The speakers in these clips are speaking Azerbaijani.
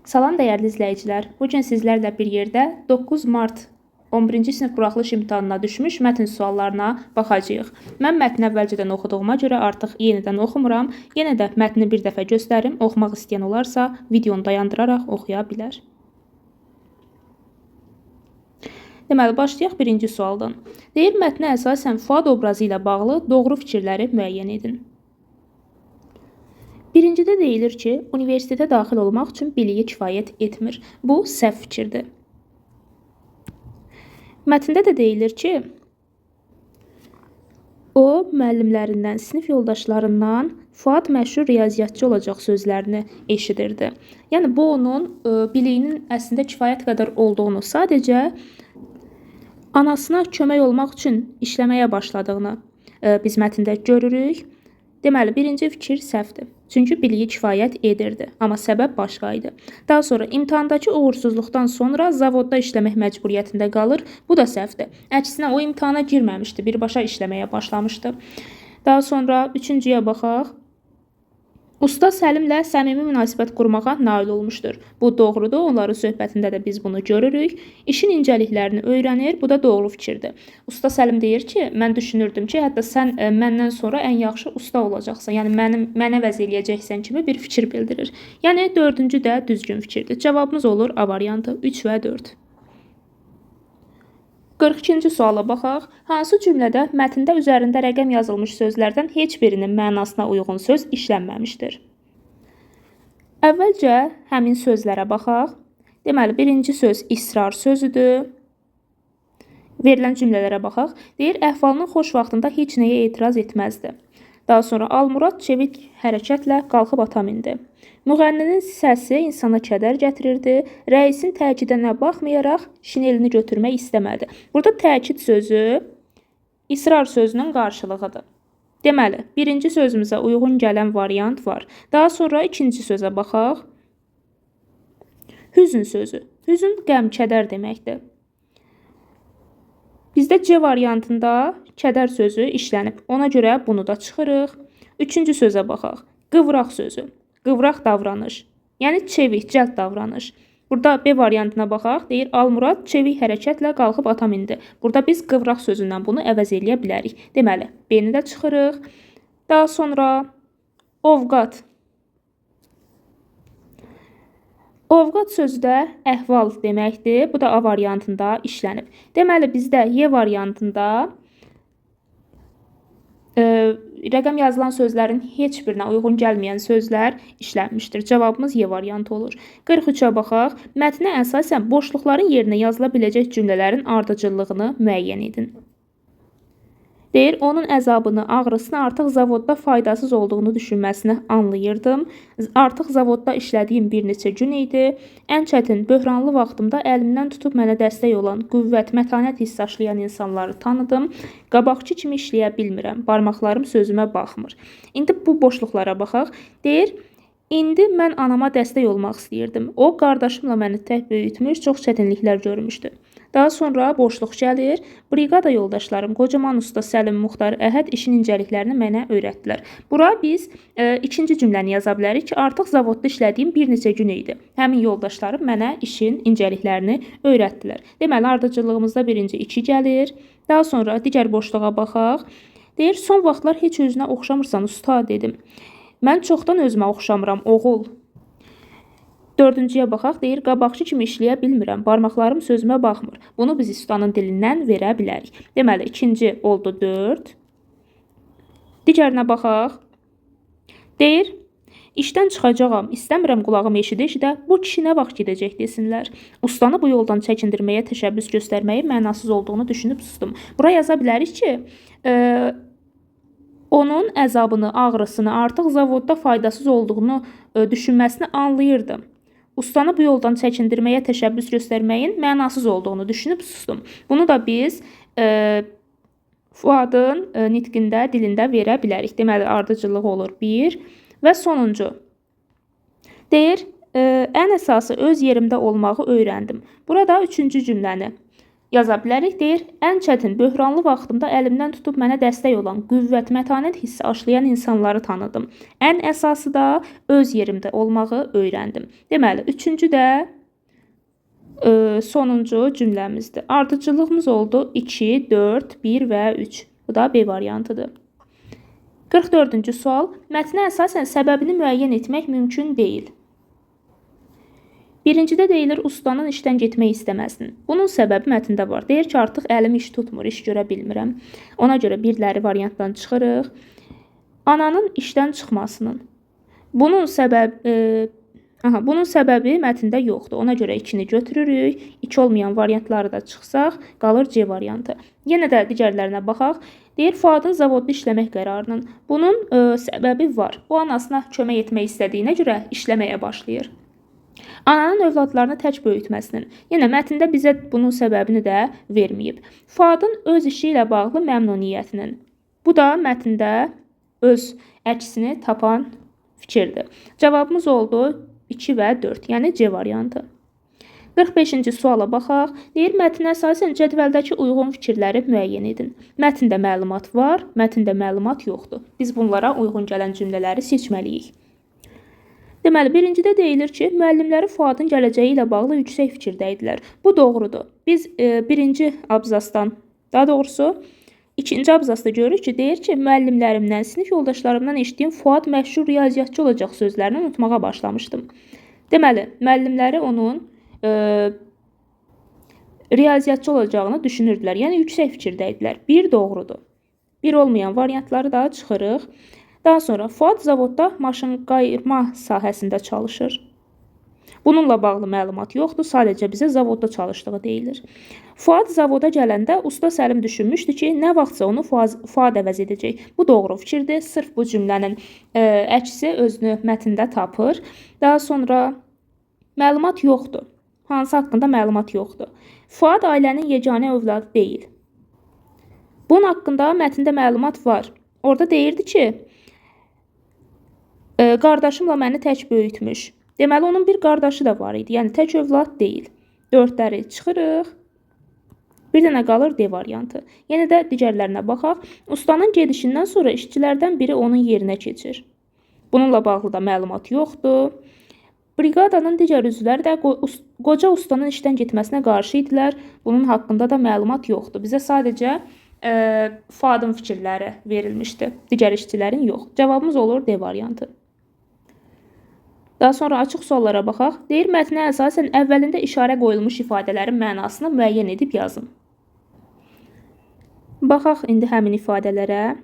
Salam dəyərli izləyicilər. Bu gün sizlərlə bir yerdə 9 mart 11-ci sinif buraxılış imtahanına düşmüş mətn suallarına baxacağıq. Mən mətni əvvəlcədən oxuduğuma görə artıq yenidən oxumuram. Yenə də mətni bir dəfə göstərim. Oxumaq istəyən olarsa videonu dayandıraraq oxuya bilər. Deməli, başlayaq birinci sualdan. Deyir, mətnə əsasən Fuad obrazı ilə bağlı doğru fikirləri müəyyən edin. Birincidə deyilir ki, universitetə daxil olmaq üçün biliyi kifayət etmir. Bu, səhv fikirdir. Mətndə də deyilir ki, o, müəllimlərindən, sinif yoldaşlarından Fuad məşhur riyaziyyatçı olacaq sözlərini eşidirdi. Yəni, bu onun biliyinin əslində kifayət qədər olduğunu, sadəcə anasına kömək olmaq üçün işləməyə başladığını biz mətndə görürük. Deməli, birinci fikir səhvdir. Çünki biliyi kifayət edirdi, amma səbəb başqa idi. Daha sonra imtahandakı uğursuzluqdan sonra zavodda işləmək məcburiyyətində qalır. Bu da səhvdir. Əksinə, o imtahana girməmişdi, birbaşa işləməyə başlamışdı. Daha sonra üçüncüyə baxaq. Usta Səlimlə səmimi münasibət qurmağa nail olmuşdur. Bu doğrudur. Onların söhbətində də biz bunu görürük. İşin incəliklərini öyrənir. Bu da doğru fikirdir. Usta Səlim deyir ki, mən düşünürdüm ki, hətta sən məndən sonra ən yaxşı usta olacaqsan. Yəni mənə əvəz eləyəcəksən kimi bir fikir bildirir. Yəni dördüncü də düzgün fikirdir. Cavabımız olur A variantı 3 və 4. 42-ci suala baxaq. Hansı cümlədə mətndə üzərində rəqəm yazılmış sözlərdən heç birinin mənasına uyğun söz işlənməmişdir? Əvvəlcə həmin sözlərə baxaq. Deməli, birinci söz israr sözüdür. Verilən cümlələrə baxaq. Deyir, əhvalının xoş vaxtında heç nəyə etiraz etməzdi. Daha sonra Almurad çevik hərəkətlə qalxıb ata mindi. Müğənninin səsi insana kədər gətirirdi. Rəisin təkidinə baxmayaraq şinelini götürmək istəmədi. Burada təkid sözü israr sözünün qarşılığıdır. Deməli, birinci sözümüzə uyğun gələn variant var. Daha sonra ikinci sözə baxaq. Hüzün sözü. Hüzün qəm, kədər deməkdir. Bizdə C variantında kədər sözü işlənib. Ona görə bunu da çıxırıq. Üçüncü sözə baxaq. Qıvraq sözü. Qıvraq davranış. Yəni çevik, cəld davranış. Burada B variantına baxaq. Deyir, Almurad çevik hərəkətlə qalxıb ata mindi. Burada biz qıvraq sözündən bunu əvəz eləyə bilərik. Deməli, B-ni də çıxırıq. Daha sonra ovqat. Ovqat sözü də əhval deməkdir. Bu da A variantında işlənib. Deməli, bizdə Y variantında rəqəm yazılan sözlərin heç birinə uyğun gəlməyən sözlər işlənmişdir. Cavabımız Y variantı olur. 43-ə baxaq. Mətnə əsasən boşluqların yerinə yazıla biləcək cümlələrin ardıcıllığını müəyyən edin. Deyir, onun əzabını, ağrısını artıq zavodda faydasız olduğunu düşünməsini anlayırdım. Artıq zavodda işlədiyim bir neçə gün idi. Ən çətin, böhranlı vaxtımda əlimdən tutub mənə dəstək olan, qüvvət, mətanət hissi aşılayan insanları tanıdım. Qabaqçı kimi işləyə bilmirəm. Barmaqlarım sözümə baxmır. İndi bu boşluqlara baxaq. Deyir, indi mən anama dəstək olmaq istəyirdim. O, qardaşımla məni tək böyütmüş, çox çətinliklər görmüşdü. Daha sonra boşluq gəlir. Briqada yoldaşlarım, qocaman usta Səlim, Muxtar, Əhəd işin incəliklərini mənə öyrətdilər. Bura biz ikinci cümləni yaza bilərik ki, artıq zavodda işlədiyim bir neçə gün idi. Həmin yoldaşlarım mənə işin incəliklərini öyrətdilər. Deməli, ardıcıllığımızda birinci 2 gəlir. Daha sonra digər boşluğa baxaq. Deyir, son vaxtlar heç özünə oxşamırsan usta, dedim. Mən çoxdan özümə oxşamıram, oğul. Dördüncüyə baxaq, deyir, qabaqçı kimi işləyə bilmirəm, barmaqlarım sözümə baxmır. Bunu biz ustanın dilindən verə bilərik. Deməli, ikinci oldu 4. Digərinə baxaq. Deyir, işdən çıxacağam, istəmirəm qulağım eşidə-eşidə, bu kişi nə vaxt gedəcək desinlər. Ustanı bu yoldan çəkindirməyə təşəbbüs göstərməyi mənasız olduğunu düşünüb sustum. Bura yaza bilərik ki, onun əzabını, ağrısını, artıq zavodda faydasız olduğunu düşünməsini anlayırdım. Ustanı bu yoldan çəkindirməyə təşəbbüs göstərməyin mənasız olduğunu düşünüb sustum. Bunu da biz Fuadın nitqində, dilində verə bilərik. Deməli, ardıcıllığı olur 1 və sonuncu. Deyir, ən əsası öz yerimdə olmağı öyrəndim. Burada üçüncü cümləni Yaza bilərik. Deyir, ən çətin, böhranlı vaxtımda əlimdən tutub mənə dəstək olan, qüvvət, mətanət hissi aşılayan insanları tanıdım. Ən əsası da öz yerimdə olmağı öyrəndim. Deməli, üçüncü də sonuncu cümləmizdir. Ardıcıllığımız oldu 2, 4, 1 və 3. Bu da B variantıdır. 44-cü sual. Mətnə əsasən səbəbini müəyyən etmək mümkün deyil. Birincidə deyilir ustanın işdən getmək istəməsinin. Bunun səbəbi mətndə var. Deyir ki, artıq əlim iş tutmur, iş görə bilmirəm. Ona görə birləri variantdan çıxırıq. Ananın işdən çıxmasının. Bunun səbəbi mətndə yoxdur. Ona görə 2-ni götürürük. 2 olmayan variantları da çıxsaq, qalır C variantı. Yenə də digərlərinə baxaq. Deyir, Fuadın zavodda işləmək qərarının. Bunun səbəbi var. O anasına kömək etmək istədiyinə görə işləməyə başlayır. Ananın övladlarını tək böyütməsinin. Yenə mətndə bizə bunun səbəbini də verməyib. Fuadın öz işi ilə bağlı məmnuniyyətinin. Bu da mətndə öz əksini tapan fikirdir. Cavabımız oldu 2 və 4, yəni C variantı. 45-ci suala baxaq. Deyir, mətnə əsasən cədvəldəki uyğun fikirləri müəyyən edin. Mətndə məlumat var, mətndə məlumat yoxdur. Biz bunlara uyğun gələn cümlələri seçməliyik. Deməli, birincidə deyilir ki, müəllimləri Fuadın gələcəyi ilə bağlı yüksək fikirdə idilər. Bu doğrudur. Biz birinci abzasdan, daha doğrusu ikinci abzasda görürük ki, deyir ki, müəllimlərimdən, sinif yoldaşlarımdan eşitdiyim Fuad məşhur riyaziyyatçı olacaq sözlərini unutmağa başlamışdım. Deməli, müəllimləri onun riyaziyyatçı olacağını düşünürdülər. Yəni, yüksək fikirdə idilər. Bir doğrudur. Bir olmayan variantları da çıxırıq. Daha sonra Fuad zavodda maşın qayırma sahəsində çalışır. Bununla bağlı məlumat yoxdur, sadəcə bizə zavodda çalışdığı deyilir. Fuad zavoda gələndə usta Səlim düşünmüşdü ki, nə vaxtsa onu Fuad əvəz edəcək. Bu doğru fikirdir. Sırf bu cümlənin əksi özünü mətndə tapır. Daha sonra məlumat yoxdur. Hansı haqqında məlumat yoxdur. Fuad ailənin yeganə övladı deyil. Bunun haqqında mətndə məlumat var. Orada deyirdi ki, qardaşımla məni tək böyütmüş. Deməli, onun bir qardaşı da var idi. Yəni, tək övlad deyil. Dördləri çıxırıq. Bir dənə qalır D variantı. Yenə də digərlərinə baxaq. Ustanın gedişindən sonra işçilərdən biri onun yerinə keçir. Bununla bağlı da məlumat yoxdur. Briqadanın digər üzvləri də qoca ustanın işdən getməsinə qarşı idilər. Bunun haqqında da məlumat yoxdur. Bizə sadəcə Fuadın fikirləri verilmişdi. Digər işçilərin yox. Cavabımız olur D variantı. Daha sonra açıq suallara baxaq. Deyir, mətnə əsasən əvvəlində işarə qoyulmuş ifadələrin mənasını müəyyən edib yazın. Baxaq indi həmin ifadələrə.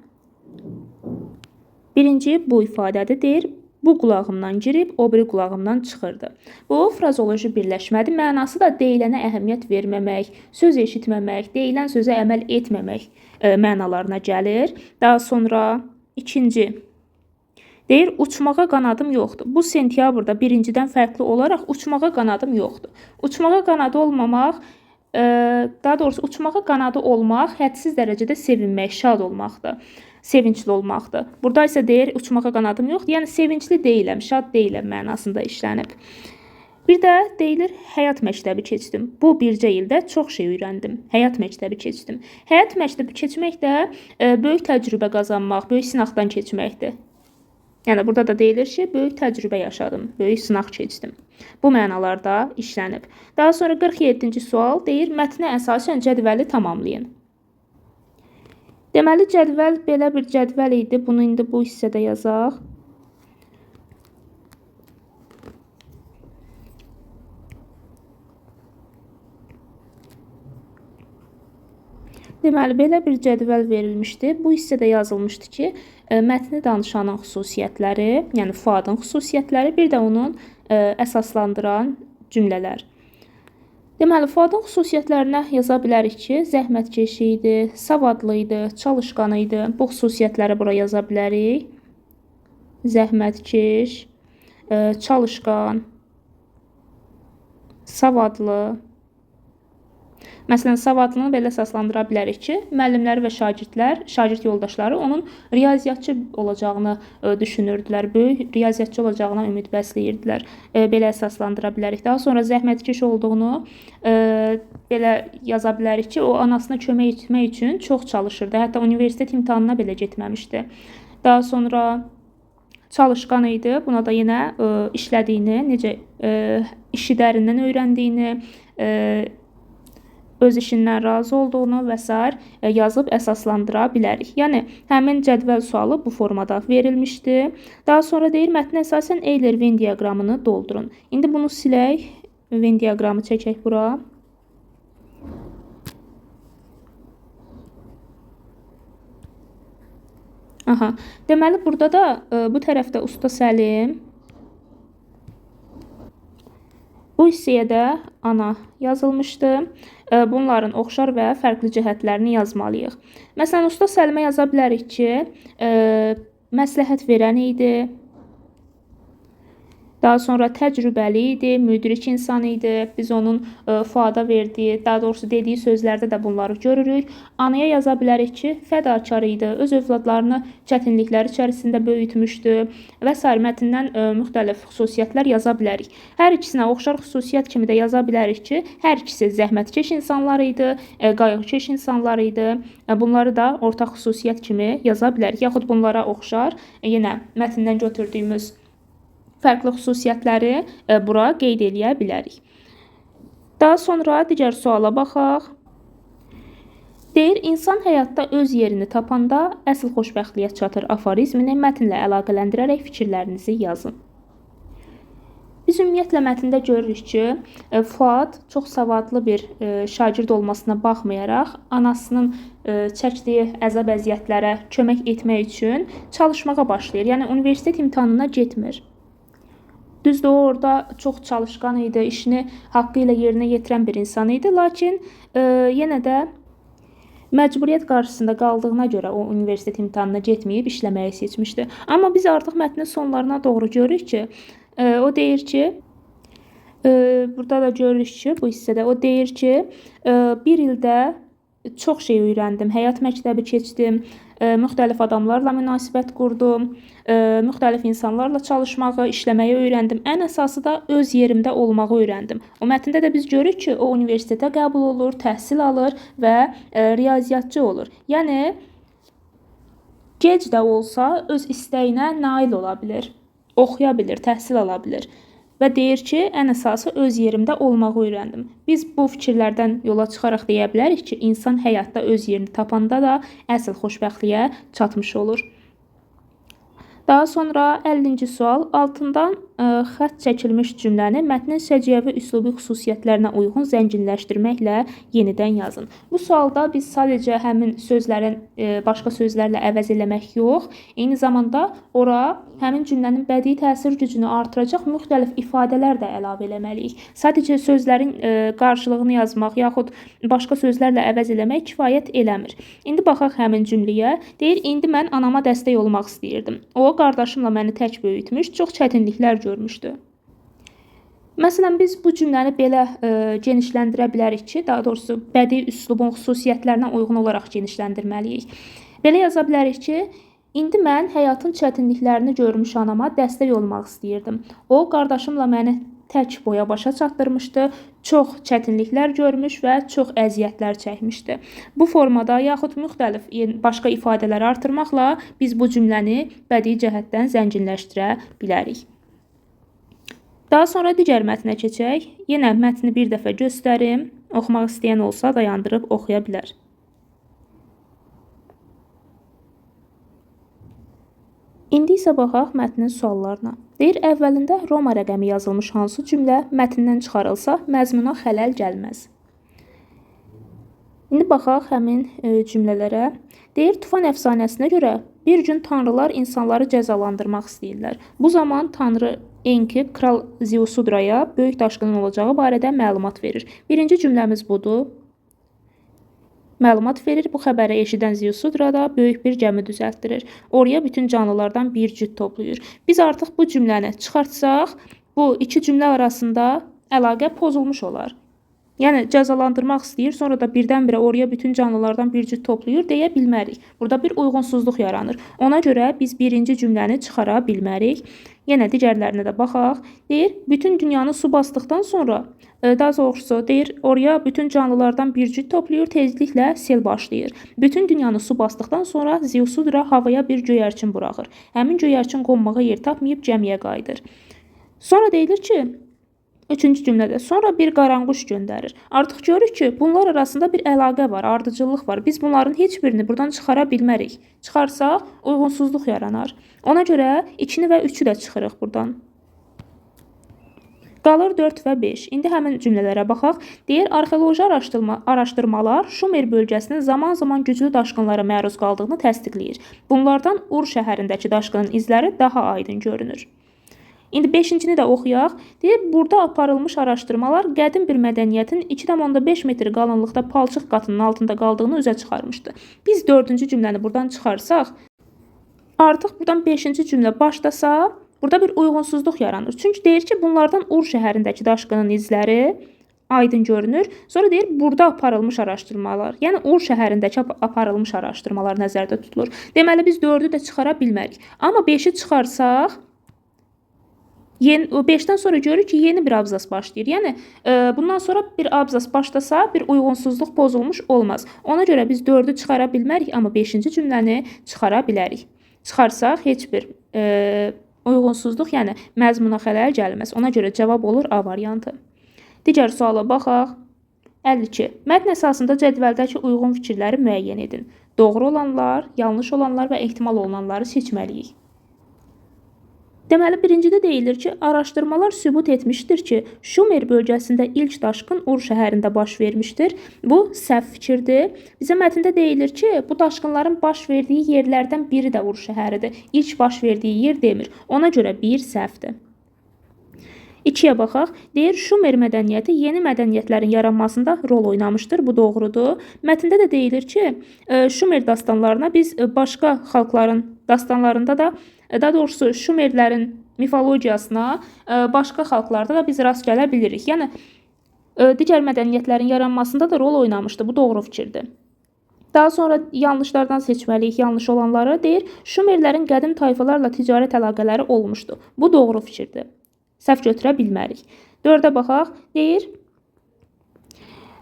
Birinci bu ifadədir. Deyir, bu qulağımdan girib, o biri qulağımdan çıxırdı. Bu frazoloji birləşmədir. Mənası da deyilənə əhəmiyyət verməmək, söz eşitməmək, deyilən sözə əməl etməmək mənalarına gəlir. Daha sonra ikinci. Deyir, uçmağa qanadım yoxdur. Bu sentyabrda birincidən fərqli olaraq uçmağa qanadım yoxdur. Uçmağa qanadı olmamaq, daha doğrusu uçmağa qanadı olmaq hədsiz dərəcədə sevinmək, şad olmaqdır, sevincli olmaqdır. Burada isə deyir, uçmağa qanadım yoxdur. Yəni, sevincli deyiləm, şad deyiləm mənasında işlənib. Bir də deyilir, həyat məktəbi keçdim. Bu bircə ildə çox şey öyrəndim. Həyat məktəbi keçdim. Həyat məktəbi keçmək də böyük təcrübə qazanmaq, böyük sınaqdan keçməkdir. Yəni, burada da deyilir ki, böyük təcrübə yaşadım, böyük sınaq keçdim. Bu mənalarda işlənib. Daha sonra 47-ci sual deyir, mətnə əsasən cədvəli tamamlayın. Deməli, cədvəl belə bir cədvəl idi. Bunu indi bu hissədə yazaq. Deməli, belə bir cədvəl verilmişdi. Bu hissədə yazılmışdı ki, mətni danışanın xüsusiyyətləri, yəni Fuadın xüsusiyyətləri, bir də onun əsaslandıran cümlələr. Deməli, Fuadın xüsusiyyətlərinə yaza bilərik ki, zəhmətkeş idi, savadlı idi, çalışqan idi. Bu xüsusiyyətləri bura yaza bilərik. Zəhmətkeş, çalışqan, savadlı. Məsələn, savadlılığını belə əsaslandıra bilərik ki, müəllimləri və şagirdlər, şagird yoldaşları onun riyaziyyatçı olacağını düşünürdülər. Böyük riyaziyyatçı olacağına ümid bəsləyirdilər. Belə əsaslandıra bilərik. Daha sonra zəhmətkeş olduğunu belə yaza bilərik ki, o anasına kömək etmək üçün çox çalışırdı. Hətta universitet imtahanına belə getməmişdi. Daha sonra çalışqan idi. Buna da yenə işlədiyini, necə işi dərindən öyrəndiyini, öz işindən razı olduğunu və sair yazıb əsaslandıra bilərik. Yəni, həmin cədvəl sualı bu formada verilmişdi. Daha sonra deyir, mətnə əsasən Euler-Venn diaqramını doldurun. İndi bunu silək, Venn diaqramı çəkək bura. Aha. Deməli, burada da bu tərəfdə Usta Səlim, bu hissəyə də ana yazılmışdı. Bunların oxşar və fərqli cəhətlərini yazmalıyıq. Məsələn, Usta Səlimə yaza bilərik ki, məsləhət verən idi, daha sonra təcrübəli idi, müdrik insan idi. Biz onun Fuada verdiyi, daha doğrusu dediyi sözlərdə də bunları görürük. Anaya yaza bilərik ki, fədakar idi, öz övladlarını çətinliklər içərisində böyütmüşdü və sair mətndən müxtəlif xüsusiyyətlər yaza bilərik. Hər ikisinə oxşar xüsusiyyət kimi də yaza bilərik ki, hər ikisi zəhmətkeş insanlar idi, qayğıkeş insanlar idi. Bunları da ortaq xüsusiyyət kimi yaza bilərik. Yaxud bunlara oxşar yenə mətndən götürdüyümüz fərqli xüsusiyyətləri bura qeyd eləyə bilərik. Daha sonra digər suala baxaq. Deyir, insan həyatda öz yerini tapanda əsl xoşbəxtliyə çatır aforizmini mətnlə əlaqələndirərək fikirlərinizi yazın. Biz ümumiyyətlə mətndə görürük ki, Fuad çox savadlı bir şagird olmasına baxmayaraq, anasının çəkdiyi əzab-əziyyətlərə kömək etmək üçün çalışmağa başlayır. Yəni, universitet imtahanına getmir. Düzdür, o orada çox çalışqan idi, işini haqqı ilə yerinə yetirən bir insan idi. Lakin yenə də məcburiyyət qarşısında qaldığına görə o universitet imtahanına getməyib işləməyi seçmişdi. Amma biz artıq mətnin sonlarına doğru görürük ki, o deyir ki, burada da görürük ki, bu hissədə o deyir ki, bir ildə çox şey öyrəndim, həyat məktəbi keçdim, müxtəlif adamlarla münasibət qurdum, müxtəlif insanlarla çalışmağı, işləməyi öyrəndim. Ən əsası da öz yerimdə olmağı öyrəndim. O mətndə də biz görürük ki, o universitetə qəbul olur, təhsil alır və riyaziyyatçı olur. Yəni, gec də olsa öz istəyinə nail ola bilir, oxuya bilir, təhsil ala bilir. Və deyir ki, ən əsası öz yerimdə olmağı öyrəndim. Biz bu fikirlərdən yola çıxaraq deyə bilərik ki, insan həyatda öz yerini tapanda da əsl xoşbəxtliyə çatmış olur. Daha sonra 50-ci sual. Altından xətt çəkilmiş cümləni mətnin səciyyəvi üslubi xüsusiyyətlərinə uyğun zənginləşdirməklə yenidən yazın. Bu sualda biz sadəcə həmin sözlərin başqa sözlərlə əvəz eləmək yox, eyni zamanda ora həmin cümlənin bədii təsir gücünü artıracaq müxtəlif ifadələr də əlavə eləməliyik. Sadəcə sözlərin qarşılığını yazmaq yaxud başqa sözlərlə əvəz eləmək kifayət eləmir. İndi baxaq həmin cümləyə. Deyir, indi mən anama dəstək olmaq istəyirdim. O, qardaşımla məni tək böyütmüş, çox çətinliklər görmüşdü. Məsələn, biz bu cümləni belə genişləndirə bilərik ki, daha doğrusu bədii üslubun xüsusiyyətlərinə uyğun olaraq genişləndirməliyik. Belə yaza bilərik ki, indi mən həyatın çətinliklərini görmüş anama dəstək olmaq istəyirdim. O, qardaşımla məni tək boya başa çatdırmışdı, çox çətinliklər görmüş və çox əziyyətlər çəkmişdi. Bu formada yaxud müxtəlif başqa ifadələri artırmaqla biz bu cümləni bədii cəhətdən zənginləşdirə bilərik. Daha sonra digər mətnə keçək. Yenə mətni bir dəfə göstərim. Oxumaq istəyən olsa dayandırıb oxuya bilər. İndi isə baxaq mətnin suallarına. Deyir, əvvəlində Roma rəqəmi yazılmış hansı cümlə mətndən çıxarılsa, məzmuna xələl gəlməz. İndi baxaq həmin cümlələrə. Deyir, Tufan əfsanəsinə görə bir gün tanrılar insanları cəzalandırmaq istəyirlər. Bu zaman tanrı Enki kral Ziusudraya böyük daşqının olacağı barədə məlumat verir. Birinci cümləmiz budur. Məlumat verir. Bu xəbəri eşidən Ziusudra da böyük bir gəmi düzəltdirir. Oraya bütün canlılardan bir cüt toplayır. Biz artıq bu cümləni çıxartsaq, bu iki cümlə arasında əlaqə pozulmuş olar. Yəni cəzalandırmaq istəyir, sonra da birdən-birə oraya bütün canlılardan bir cüt toplayır deyə bilmərik. Burada bir uyğunsuzluq yaranır. Ona görə biz birinci cümləni çıxara bilmərik. Yenə digərlərinə də baxaq. Deyir, bütün dünyanı su basdıqdan sonra, daha doğrusu deyir, oraya bütün canlılardan bir cüt toplayır, tezliklə sel başlayır. Bütün dünyanı su basdıqdan sonra Ziusudra havaya bir göyərçin buraxır. Həmin göyərçin qonmağa yer tapmayıb gəmiyə qayıdır. Sonra deyilir ki, üçüncü cümlədə sonra bir qaranquş göndərir. Artıq görürük ki, bunlar arasında bir əlaqə var, ardıcıllıq var. Biz bunların heç birini buradan çıxara bilmərik. Çıxarsaq uyğunsuzluq yaranar. Ona görə 2-ni və 3-ü də çıxırıq buradan. Qalır 4 və 5. İndi həmin cümlələrə baxaq. Deyir, arxeoloji araşdırmalar Şumer bölgəsinin zaman-zaman güclü daşqınlara məruz qaldığını təsdiqləyir. Bunlardan Ur şəhərindəki daşqının izləri daha aydın görünür. İndi 5-cini də oxuyaq. Deyir, burada aparılmış araşdırmalar qədim bir mədəniyyətin 2,5 metr qalınlıqda palçıq qatının altında qaldığını üzə çıxarmışdı. Biz 4-cü cümləni buradan çıxarsaq, artıq buradan 5-ci cümlə başlasa, burada bir uyğunsuzluq yaranır. Çünki deyir ki, bunlardan Ur şəhərindəki daşqının izləri aydın görünür. Sonra deyir, burada aparılmış araşdırmalar, yəni Ur şəhərindəki aparılmış araşdırmalar nəzərdə tutulur. Deməli, biz 4-ü də çıxara bilmərik. Amma 5-i çıxarsaq, 5-dən sonra görürük ki, yeni bir abzas başlayır. Yəni, bundan sonra bir abzas başlasa, bir uyğunsuzluq pozulmuş olmaz. Ona görə biz 4-ü çıxara bilmərik, amma 5-ci cümləni çıxara bilərik. Çıxarsaq, heç bir uyğunsuzluq, yəni məzmuna xələl gəlməz. Ona görə cavab olur A variantı. Digər suala baxaq. 52. Mətn əsasında cədvəldəki uyğun fikirləri müəyyən edin. Doğru olanlar, yanlış olanlar və ehtimal olunanları seçməliyik. Deməli, birincidə deyilir ki, araşdırmalar sübut etmişdir ki, Şumer bölgəsində ilk daşqın Ur şəhərində baş vermişdir. Bu, səhv fikirdir. Bizə mətndə deyilir ki, bu daşqınların baş verdiyi yerlərdən biri də Ur şəhəridir. İlk baş verdiyi yer demir. Ona görə bir səhvdir. 2-yə baxaq. Deyir, Şumer mədəniyyəti yeni mədəniyyətlərin yaranmasında rol oynamışdır. Bu doğrudur. Mətndə də deyilir ki, Şumer dastanlarına biz başqa xalqların dastanlarında da, daha doğrusu Şumerlərin mifologiyasına başqa xalqlarda da biz rast gələ bilirik. Yəni, digər mədəniyyətlərin yaranmasında da rol oynamışdı. Bu doğru fikirdir. Daha sonra yanlışlardan seçməliyik yanlış olanları. Deyir, Şumerlərin qədim tayfalarla ticarət əlaqələri olmuşdu. Bu doğru fikirdir. Səhv götürə bilmərik. 4-ə baxaq. Deyir,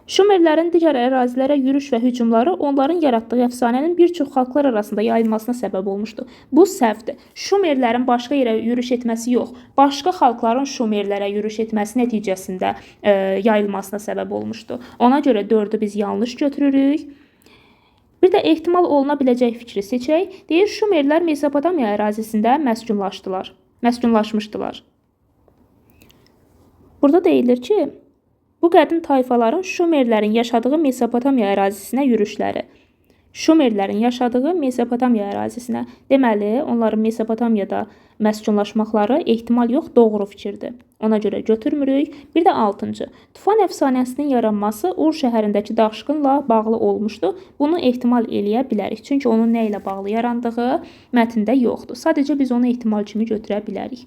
Şumerlərin digər ərazilərə yürüş və hücumları onların yaratdığı əfsanənin bir çox xalqlar arasında yayılmasına səbəb olmuşdu. Bu səhvdir. Şumerlərin başqa yerə yürüş etməsi yox, başqa xalqların Şumerlərə yürüş etməsi nəticəsində yayılmasına səbəb olmuşdu. Ona görə 4-ü biz yanlış götürürük. Bir də ehtimal oluna biləcək fikri seçək. Deyir, Şumerlər Mesopotamiya ərazisində məskunlaşmışdılar. Burada deyilir ki, bu qədim tayfaların Şumerlərin yaşadığı Mesopotamiya ərazisinə yürüşləri. Şumerlərin yaşadığı Mesopotamiya ərazisinə. Deməli, onların Mesopotamiyada məskunlaşmaqları ehtimal yox, doğru fikirdir. Ona görə götürmürük. Bir də 6-cı. Tufan əfsanəsinin yaranması Ur şəhərindəki daşqınla bağlı olmuşdu. Bunu ehtimal eləyə bilərik. Çünki onun nə ilə bağlı yarandığı mətndə yoxdur. Sadəcə biz onu ehtimal kimi götürə bilərik.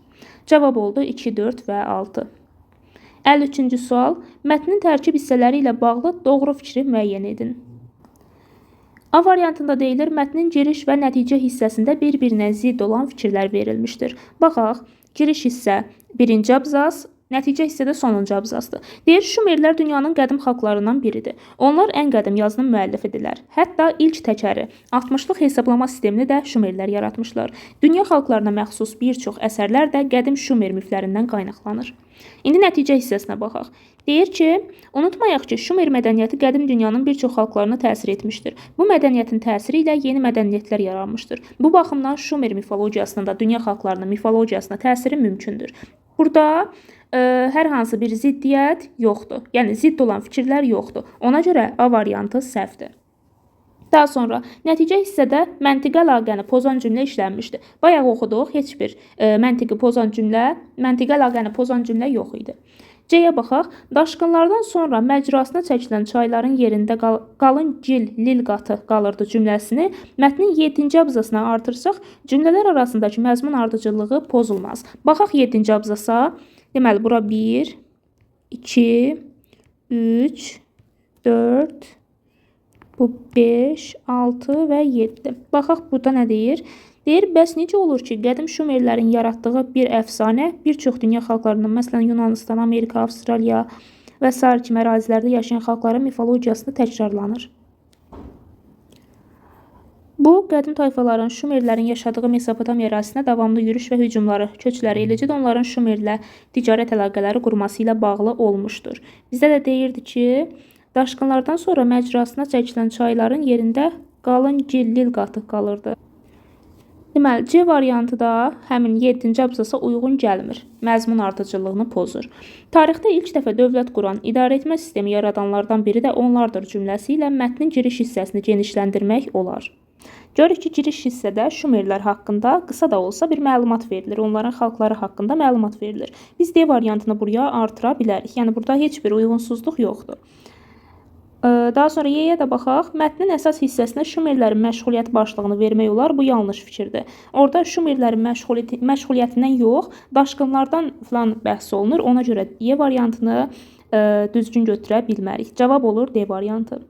Cavab oldu 2, 4 və 6. 53-cü sual. Mətnin tərkib hissələri ilə bağlı doğru fikri müəyyən edin. A variantında deyilir, mətnin giriş və nəticə hissəsində bir-birinə zidd olan fikirlər verilmişdir. Baxaq, giriş hissə birinci abzas, nəticə hissə də sonuncu abzasdır. Deyir, Şumerlər dünyanın qədim xalqlarından biridir. Onlar ən qədim yazının müəllifidirlər. Hətta ilk təkəri, 60-lıq hesablama sistemini də Şumerlər yaratmışlar. Dünya xalqlarına məxsus bir çox əsərlər də qədim Şumer miflərindən qaynaqlanır. İndi nəticə hissəsinə baxaq. Deyir ki, unutmayaq ki, Şumer mədəniyyəti qədim dünyanın bir çox xalqlarına təsir etmişdir. Bu mədəniyyətin təsiri ilə yeni mədəniyyətlər yaranmışdır. Bu baxımdan Şumer mifologiyasının da dünya xalqlarının mifologiyasına təsiri mümkündür. Burada hər hansı bir ziddiyyət yoxdur. Yəni, zidd olan fikirlər yoxdur. Ona görə A variantı səhvdir. Daha sonra nəticə hissədə məntiqi əlaqəni pozan cümlə işlənmişdi. Bayaq oxuduq, heç bir məntiqi pozan cümlə, məntiqi əlaqəni pozan cümlə yox idi. C-yə baxaq. Daşqınlardan sonra məcrasına çəkilən çayların yerində qalın gil, lil qatı qalırdı cümləsini mətnin 7-ci abzasına artırsaq, cümlələr arasındakı məzmun ardıcıllığı pozulmaz. Baxaq 7-ci abzasa. Deməli, bura 1, 2, 3, 4, bu 5, 6 və 7. Baxaq burada nə deyir? Deyir, bəs necə olur ki, qədim Şumerlərin yaratdığı bir əfsanə bir çox dünya xalqlarından, məsələn, Yunanistan, Amerika, Avstraliya və sair kimi ərazilərdə yaşayan xalqların mifologiyasında təkrarlanır. Bu, qədim tayfaların Şumerlərin yaşadığı Mesopotamiya ərazisinə davamlı yürüş və hücumları, köçləri, eləcə də onların Şumerlə ticarət əlaqələri qurması ilə bağlı olmuşdur. Bizdə də deyirdi ki, daşqınlardan sonra məcrasına çəkilən çayların yerində qalın gil-lil qatıq qalırdı. Deməli, C variantı da həmin 7-ci abzasa uyğun gəlmir. Məzmun ardıcıllığını pozur. Tarixdə ilk dəfə dövlət quran, idarəetmə sistemi yaradanlardan biri də onlardır cümləsi ilə mətnin giriş hissəsini genişləndirmək olar. Görürük ki, giriş hissədə Şumerlər haqqında qısa da olsa bir məlumat verilir. Onların xalqları haqqında məlumat verilir. Biz D variantını buraya artıra bilərik. Yəni, burada heç bir uyğunsuzluq yoxdur. Daha sonra Y-yə də baxaq. Mətnin əsas hissəsinə Şumerlərin məşğuliyyət başlığını vermək olar. Bu yanlış fikirdir. Orada Şumerlərin məşğuliyyətindən yox, daşqınlardan filan bəhs olunur. Ona görə Y variantını düzgün götürə bilmərik. Cavab olur D variantı.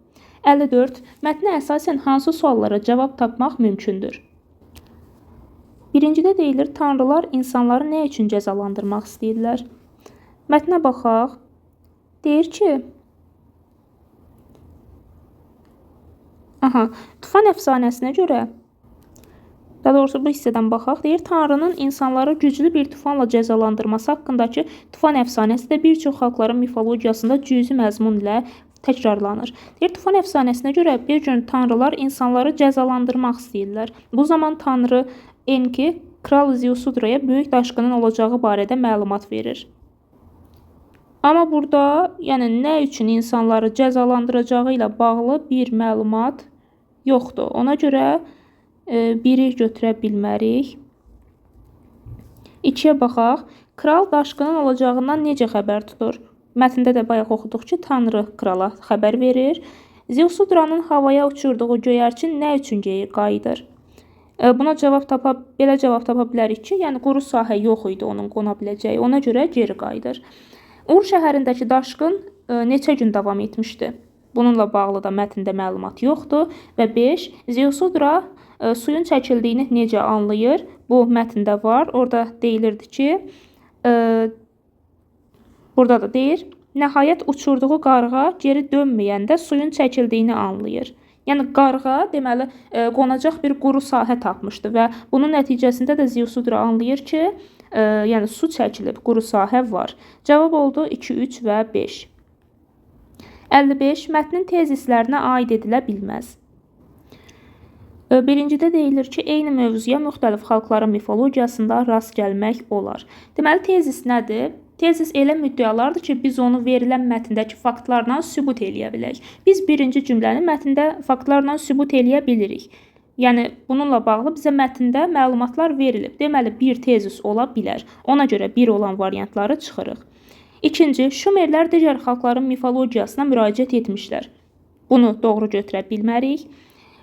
54. Mətnə əsasən hansı suallara cavab tapmaq mümkündür? Birincidə deyilir, tanrılar insanları nə üçün cəzalandırmaq istəyirlər? Mətnə baxaq. Deyir ki, tufan əfsanəsinə görə, daha doğrusu bu hissədən baxaq, deyir, Tanrının insanları güclü bir tufanla cəzalandırması haqqındakı tufan əfsanəsi də bir çox xalqların mifologiyasında cüzi məzmun ilə təkrarlanır. Deyir, tufan əfsanəsinə görə bir gün tanrılar insanları cəzalandırmaq istəyirlər. Bu zaman tanrı Enki kral Ziusudraya böyük daşqının olacağı barədə məlumat verir. Amma burada, yəni nə üçün insanları cəzalandıracağı ilə bağlı bir məlumat yoxdur. Ona görə biri götürə bilmərik. 2-yə baxaq. Kral daşqının olacağından necə xəbər tutur? Mətndə də bayaq oxuduq ki, Tanrı krala xəbər verir. Ziusudranın havaya uçurduğu göyərçin nə üçün qayıdır? Buna belə cavab tapa bilərik ki, yəni quru sahə yox idi onun qona biləcəyi. Ona görə geri qayıdır. Ur şəhərindəki daşqın neçə gün davam etmişdi? Bununla bağlı da mətndə məlumat yoxdur. Və 5. Ziusudra suyun çəkildiyini necə anlayır? Bu mətndə var. Orada deyilirdi ki, burada da deyir, nəhayət uçurduğu qarğa geri dönməyəndə suyun çəkildiyini anlayır. Yəni qarğa deməli qonacaq bir quru sahə tapmışdı və bunun nəticəsində də Ziusudra anlayır ki, yəni su çəkilib, quru sahə var. Cavab oldu 2, 3 və 5. 55. Mətnin tezislərinə aid edilə bilməz. Birincidə deyilir ki, eyni mövzuya müxtəlif xalqların mifologiyasında rast gəlmək olar. Deməli, tezis nədir? Tezis elə müddəalardır ki, biz onu verilən mətndəki faktlarla sübut eləyə bilək. Biz birinci cümləni mətndə faktlarla sübut eləyə bilirik. Yəni, bununla bağlı bizə mətndə məlumatlar verilib. Deməli, bir tezis ola bilər. Ona görə bir olan variantları çıxırıq. İkinci, Şumerlər digər xalqların mifologiyasına müraciət etmişlər. Bunu doğru götürə bilmərik.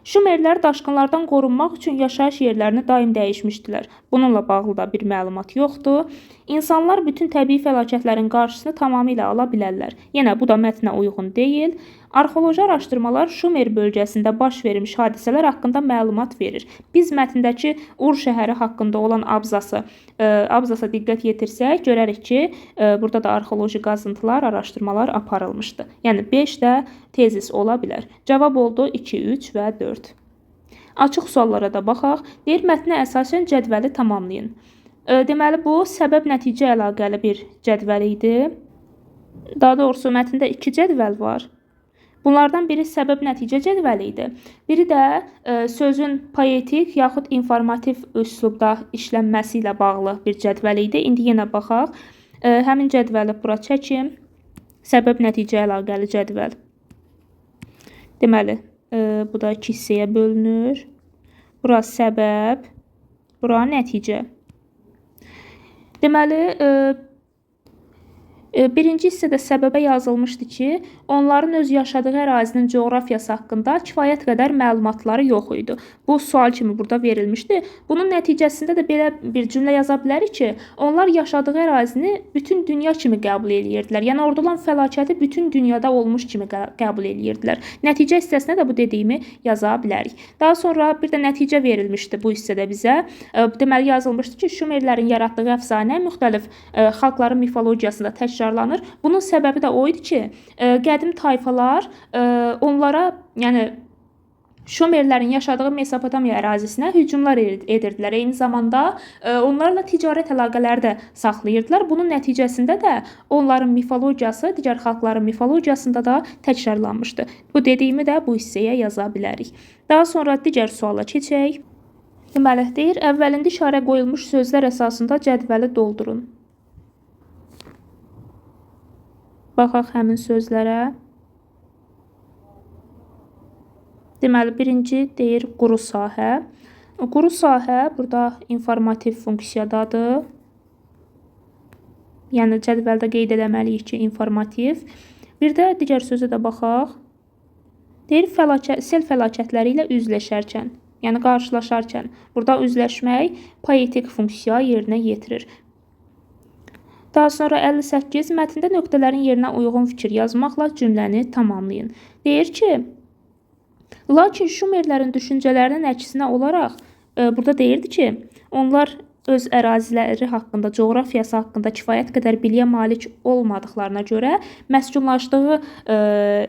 Şumerlər daşqınlardan qorunmaq üçün yaşayış yerlərini daim dəyişmişdilər. Bununla bağlı da bir məlumat yoxdur. İnsanlar bütün təbii fəlakətlərin qarşısını tamamilə ala bilərlər. Yenə bu da mətnə uyğun deyil. Arxeoloji araşdırmalar Şumer bölgəsində baş vermiş hadisələr haqqında məlumat verir. Biz mətndəki Ur şəhəri haqqında olan abzasa diqqət yetirsək, görərik ki, burada da arxeoloji qazıntılar, araşdırmalar aparılmışdı. Yəni 5 də tezis ola bilər. Cavab oldu 2, 3 və 4. Açıq suallara da baxaq. Deyir, mətnə əsasən cədvəli tamamlayın. Deməli, bu səbəb-nəticə əlaqəli bir cədvəl idi. Daha doğrusu, mətndə 2 cədvəl var. Bunlardan biri səbəb-nəticə cədvəli idi. Biri də sözün poetik yaxud informativ üslubda işlənməsi ilə bağlı bir cədvəl idi. İndi yenə baxaq. Həmin cədvəli bura çəkim. Səbəb-nəticə əlaqəli cədvəl. Deməli, bu da 2 hissəyə bölünür. Bura səbəb, bura nəticə. Deməli, Birinci hissədə səbəbə yazılmışdı ki, onların öz yaşadığı ərazinin coğrafiyası haqqında kifayət qədər məlumatları yox idi. Bu sual kimi burada verilmişdi. Bunun nəticəsində də belə bir cümlə yaza bilərik ki, onlar yaşadığı ərazini bütün dünya kimi qəbul eləyirdilər. Yəni orada olan fəlakəti bütün dünyada olmuş kimi qəbul eləyirdilər. Nəticə hissəsinə də bu dediyimi yaza bilərik. Daha sonra bir də nəticə verilmişdi bu hissədə bizə. Deməli yazılmışdı ki, Şumerlərin yaratdığı əfsanə müxtəlif xalqların mifologiyasında təkrarlanır. Bunun səbəbi də o idi ki, qədim tayfalar onlara, yəni Şumerlərin yaşadığı Mesopotamiya ərazisinə hücumlar edirdilər. Eyni zamanda onlarla ticarət əlaqələri də saxlayırdılar. Bunun nəticəsində də onların mifologiyası digər xalqların mifologiyasında da təkrarlanmışdı. Bu dediyimi də bu hissəyə yaza bilərik. Daha sonra digər suala keçək. Deməli, deyir, əvvəlində işarə qoyulmuş sözlər əsasında cədvəli doldurun. Baxaq həmin sözlərə. Deməli, birinci deyir quru sahə. Quru sahə burada informativ funksiyadadır. Yəni cədvəldə qeyd eləməliyik ki, informativ. Bir də digər sözə də baxaq. Deyir, sel fəlakətləri ilə üzləşərkən, yəni qarşılaşarkən. Burada üzləşmək poetik funksiya yerinə yetirir. Daha sonra 58 mətndə nöqtələrin yerinə uyğun fikir yazmaqla cümləni tamamlayın. Deyir ki, lakin Şumerlərin düşüncələrinin əksinə olaraq, burada deyirdi ki, onlar öz əraziləri haqqında, coğrafiyası haqqında kifayət qədər biliyə malik olmadıqlarına görə məskunlaşdığı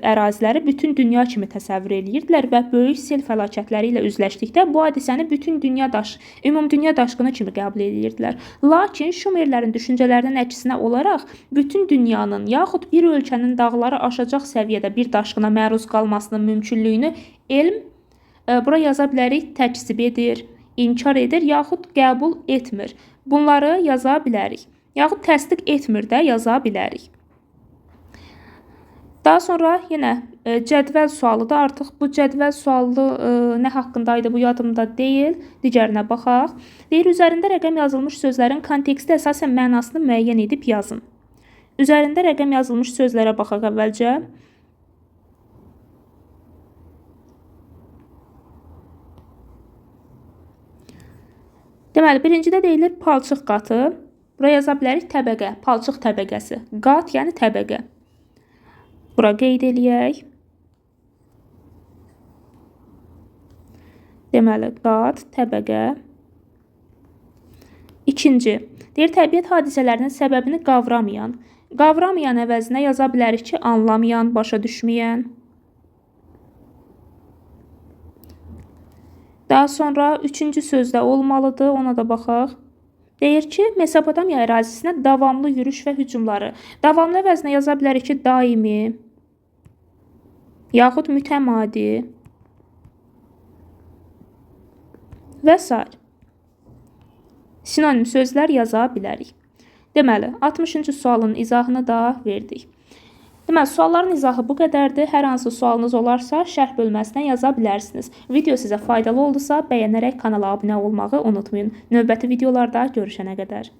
əraziləri bütün dünya kimi təsəvvür eləyirdilər və böyük sel fəlakətləri ilə üzləşdikdə bu hadisəni bütün dünya ümumdünya daşqını kimi qəbul eləyirdilər. Lakin Şumerlərin düşüncələrinin əksinə olaraq bütün dünyanın yaxud bir ölkənin dağları aşacaq səviyyədə bir daşqına məruz qalmasının mümkünlüyünü elm, bura yaza bilərik, təkzib edir, inkar edir, yaxud qəbul etmir. Bunları yaza bilərik. Yaxud təsdiq etmir də yaza bilərik. Daha sonra yenə cədvəl sualıdır. Artıq bu cədvəl sualı nə haqqındaydı, bu yadımda deyil. Digərinə baxaq. Deyir, üzərində rəqəm yazılmış sözlərin kontekstə əsasən mənasını müəyyən edib yazın. Üzərində rəqəm yazılmış sözlərə baxaq əvvəlcə. Deməli, birincidə deyilir palçıq qatı. Bura yaza bilərik təbəqə, palçıq təbəqəsi. Qat, yəni təbəqə. Bura qeyd eləyək. Deməli, qat, təbəqə. İkinci, deyir, təbiət hadisələrinin səbəbini qavramayan. Qavramayan əvəzinə yaza bilərik ki, anlamayan, başa düşməyən. Daha sonra üçüncü sözdə olmalıdır, ona da baxaq. Deyir ki, Mesopotamiya ərazisinə davamlı yürüş və hücumları. Davamlı əvəzinə yaza bilərik ki, daimi, yaxud mütəmadi və s. Sinonim sözlər yaza bilərik. Deməli, 60-cı sualın izahını da verdik. Deməli, sualların izahı bu qədərdir. Hər hansı sualınız olarsa, şərh bölməsinə yaza bilərsiniz. Video sizə faydalı oldusa, bəyənərək kanala abunə olmağı unutmayın. Növbəti videolarda görüşənə qədər.